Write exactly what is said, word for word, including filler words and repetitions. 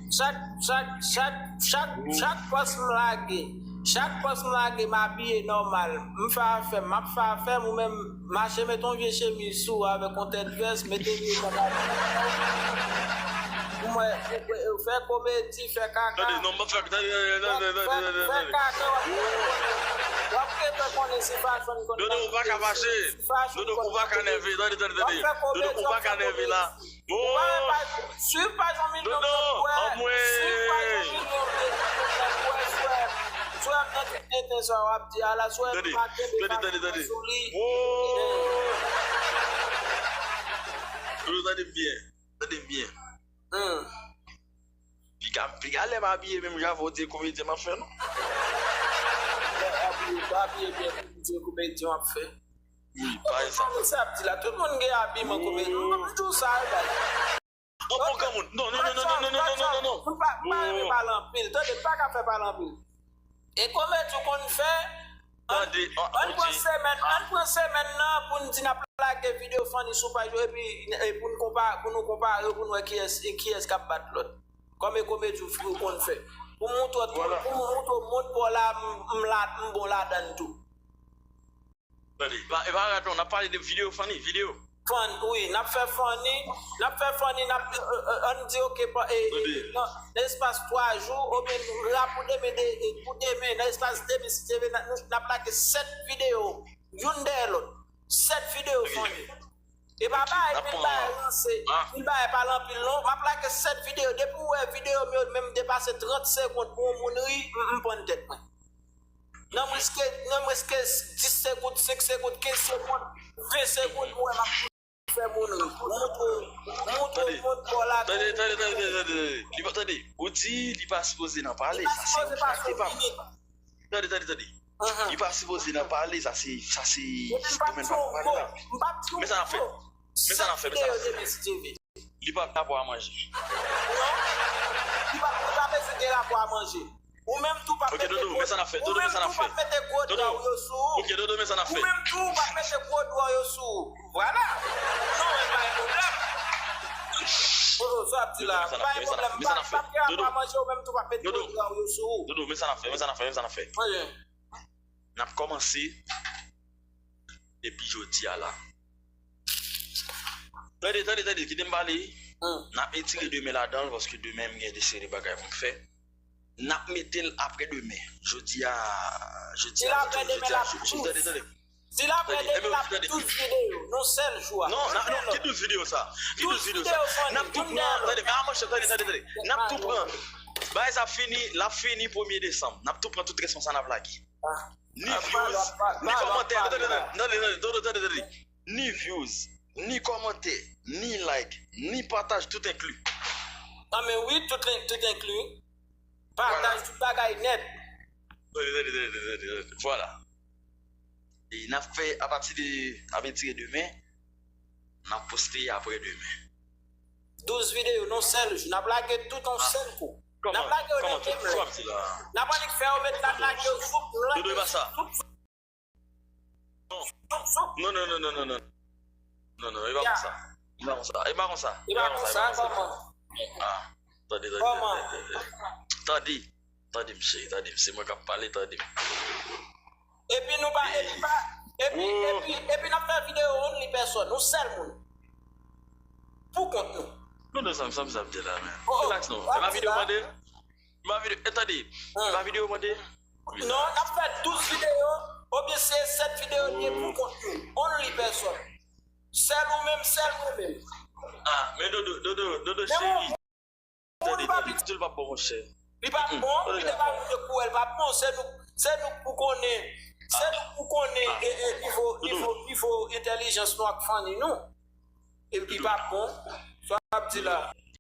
Chak, chak, chak, chak, chak pòs m lage, chak pòs m lage, m abiye nòmal. M fè afè m, m ap fè afè m, ou menm mache met yon vye chemiz sou avèk yon tèt vès, mete vye pantalon. Pou mwen, fè komedi, fè kaka. Tande, non, m ap fè, tande, tande, tande, tande, tande, tande. Fè kaka, w ap, w ap fè konnen si fason n konn. Dodo, ou pa ka fache. Dodo, ou pa ka nève. Tande, tande, tande. Dodo, ou pa ka nève la. Ou pa wè paj, swiv paj yon milyon moun wè, swiv paj yon milyon de moun wè, frè, frè m nan tout tenten sa w ap di a la, frè m pa kenbe fason sou li. Dodo, tande m byen, tande m byen. Piga, piga lè m abiye menm jan avè w di e komedyen m ap fè non. Lè abiye, pa abiye byen pou di e komedyen w ap fè. Wi, pa egzanp. Sa ap di la, tout moun gen abiman komedyen. M di w sa, e bay. Bon, bon, granmoun. Non, non, non, non, non, non, non, non, non, non. Moun pa, pa renmen pale anpil. Tande, m pa ka fè pale anpil. E komedi w konn fè, ann, ann pran semèn, ann pran semèn nan pou n di n ap lage videyo funny sou paj yo, epi, e pou n konpa-, pou nou konpare, pou n wè kiyès, kiyès k ap bat lòt. Kòm e komedi w konn fè. Pou m montre w, pou m montre w mond pa w la, m, m la, m bon ladan l tou. Tande, e pa, e pa rad non, n ap pale de videyo funny, videyo. Funny, wi, n ap fè funny, n ap fè funny, n ap, e, e, e, ann di, oke, pa, e, e, nan, nan espas twa jou, oubyen rap pou demen, de, e, pou demen, nan espas demen, si Dye vle, n a, nou, n ap lage sèt videyo, youn dèyè lòt. Sèt videyo funny. E pa bay, pil bagay ranse, pil bagay pale anpil non. M ap lage sèt videyo, depi w wè videyo m yo menm depase trant segonn pou yon moun ri, m, m pann tèt mwen. Nan mwens ke, nan mwens ke dis segonn, senk segonn, kenz segonn, ven segonn, ou wè m ap fè moun ri. Montre, montre, montre bò la. Tande, tande, tande, tande, tande. Li pa, tande, ou di li pa sipoze nan pale, sa se yon bagay ki pa. Tande, tande, tande. Li pa sipoze nan pale, sa se, sa se domèn pa nou pale la. Men sa n ap fè. Men sa n ap fè, men sa n ap fè. Li p ap gen rapò a manje. Non. Li pa, li pa bezwen gen rapò a manje. Ou menm tou p ap mete gwo, ou menm tou p ap mete gwo dwa w yo sou ou. Ok, Dodo, men sa n ap fè. Ou menm tou p ap mete gwo dwa w yo sou ou. Vwala. Non, men pa gen pwoblèm. Dodo, sa ap di la, pa gen pwoblèm. Pa, pa gen rapò a manje, ou menm tou p ap mete gwo dwa w yo sou ou. Dodo, men sa n ap fè, men sa n ap fè, men sa n ap fè. N ap kòmanse depi jodi a la. Tande, tande, tande, kite m pale. N ap etire demen ladan l, paske demen m gen de seri de bagay pou m fè. N ap mete l apre demen. Jodi a, jodi a, jodi a, jodi a, tande, tande. Di l apre demen l ap douz videyo, nan sèl jou a. Non, non, ki douz videyo sa? Ki douz videyo sa? N ap tou pran, tande, men a manchèt, tande, tande, tande. N ap tou pran. Bagay sa ap fini, l ap fini premye desanm. N ap tou pran tout respons sa n ap lage. Ni views, ni kòmantè. Tande, tande, tande, tande, tande, tande, tande. Ni views, ni kòmantè, ni like, ni pataj, tout enkli. Ah, men wi, tout, tout enkli. Pataj, tout bagay nèt. Tande, tande, tande, tande, tande. Vwala. E n ap fè apati de, n ap etire demen, n ap poste apre demen. Douz videyo, nan sèl jou. N ap lage tout an sèl kou. N ap lage yo nan menm lè. N ap annik fè yo met la, lage yo sou plan. Dodo, e pa sa. Non, non, non, non, non, non. Non, non, e pa konsa. E pa konsa. E pa konsa, e pa konsa, kòman? Ah, tande, tande, tande, tande. Tande, tande, mesye, tande, se mwen k ap pale, tande. Epi nou pa, epi pa, epi, epi, epi n ap fè videyo only pèsòn, yon sèl moun. Pou kont nou. Non, non, sa, sa, sa m di la, men. Relax, non. E pa videyo mande? E pa videyo, e tande, e pa videyo mande? Non, n ap fè douz videyo, oubyen se sèt videyo li ye pou kont nou. Only pèsòn. Sèl ou menm, sèl mwen menm. Ah, men Dodo, Dodo, Dodo, cheri. Tande, tande, di l p ap bon, monchè. Li p ap bon, li te pa moun yo kou wè l p ap bon, se nou, se nou k pou konnen, se nou k pou konnen, e, e, nivo, nivo, nivo entèlijans nou ak fanmi nou. E li p ap bon, sa w ap di la.